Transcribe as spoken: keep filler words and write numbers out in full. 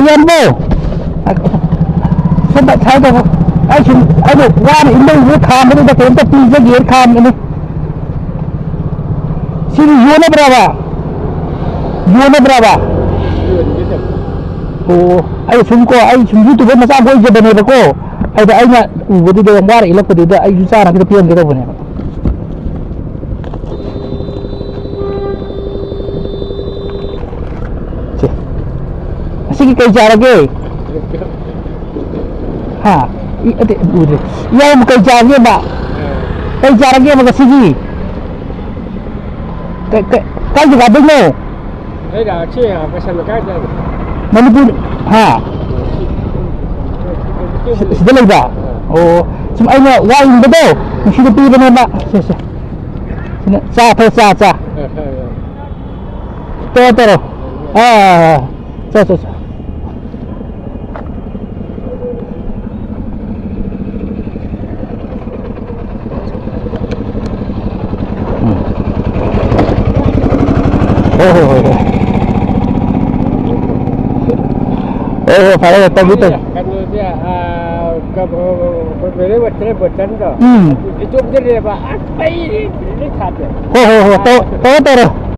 ꯏꯌꯥꯝꯕ, ꯁꯣꯝꯗ ꯁꯥꯏꯗ ꯑꯩ ꯁꯨꯝ, ꯑꯩꯅ ꯋꯥꯅ ꯏꯟꯗꯧꯁꯦ ꯈꯥꯝꯕꯗꯨꯗ ꯀꯩꯅꯣꯝꯇ ꯄꯤꯖꯒꯦꯅ ꯈꯥꯝꯕꯅꯤ꯫ ꯁꯤꯗꯤ ꯌꯣꯟꯅꯕ꯭ꯔꯕ? ꯌꯣꯟꯅꯕ꯭ꯔꯕ? ꯑꯣ, ꯑꯩ ꯁꯨꯝ ꯀꯣ, ꯑꯩ ꯁꯨꯝ YouTuber ꯃꯆꯥ ꯑꯃ ꯑꯣꯏꯖꯕꯅꯦꯕꯀꯣ꯫ ꯑꯗ ꯑꯩꯅ ꯎꯕꯗꯨꯗ ꯌꯥꯝ ꯋꯥꯅ ꯏꯜꯂꯛꯄꯗꯨꯗ ꯑꯩꯁꯨ ꯆꯥꯅꯕ ꯈꯤꯇ ꯄꯤꯔꯝꯒꯦ ꯇꯧꯕꯅꯦꯕ꯫ ꯁꯦ꯫ ꯉꯁꯤꯒꯤ ꯀꯩ ꯆꯥꯔꯒꯦ? ꯍꯥ? ꯏ-, ꯑꯇꯦ, ꯎꯗ꯭ꯔꯦ꯫ ꯏꯌꯥꯝꯕ ꯀꯩ ꯆꯥꯔꯒꯦꯕ? ꯀꯩ ꯆꯥꯔꯒꯦꯕ ꯉꯁꯤꯒꯤ? ꯀ-, ꯀ-, ꯀꯥꯏ ꯖꯒꯥꯗꯩꯅꯣ? ꯑꯩꯅ ꯁꯤ ꯀꯩꯁꯥꯝ ꯂꯩꯀꯥꯏꯗ꯫ ꯃꯅꯤꯄꯨꯔ, ꯍꯥ? ꯁꯤ-, ꯁꯤꯗ ꯂꯩꯕ? ꯑꯣ, ꯁꯨꯝ ꯑꯩꯅ ꯋꯥ ꯏꯟꯕꯗꯣ, ꯅꯨꯡꯁꯤꯗ ꯄꯤꯕꯅꯦꯕ꯫ ꯁꯦ, ꯁꯦ꯫ ꯁꯤꯅ ꯆꯥ ꯊꯛ, ꯆꯥ, ꯆꯥ꯫ ꯇꯧꯔꯣ, ꯇꯧꯔꯣ꯫ ꯑꯥ, ꯑꯥ, ꯑꯥ꯫ ꯆꯥ, ꯆꯥ, ꯆꯥ꯫ ꯎꯝ꯫ ꯍꯣꯏ, ꯍꯣꯏ, ꯍꯣꯏ, ꯍꯣꯏ꯫ ꯍꯣꯏ, ꯍꯣꯏ, ꯐꯔꯦ, ꯐꯔꯦ, ꯇꯧꯕꯤ, ꯇꯧꯕꯤ꯫ ꯀꯩꯅꯣꯁꯦ, ꯑꯥ, ꯀ-, ꯀ-, ꯀ-, ꯀ-, ꯀ-, ꯕꯣꯇꯜꯗꯣ꯫ ꯎꯝ꯫ ꯏꯇꯣꯝꯗꯅꯦꯕ꯫ ꯑꯁ, ꯑꯩꯗꯤ ꯂꯣꯏ ꯊꯥꯗꯦ꯫ ꯍꯣꯏ, ꯍꯣꯏ, ꯍꯣꯏ, ꯇꯧ-, ꯇꯧꯔꯣ, ꯇꯧꯔꯣ꯫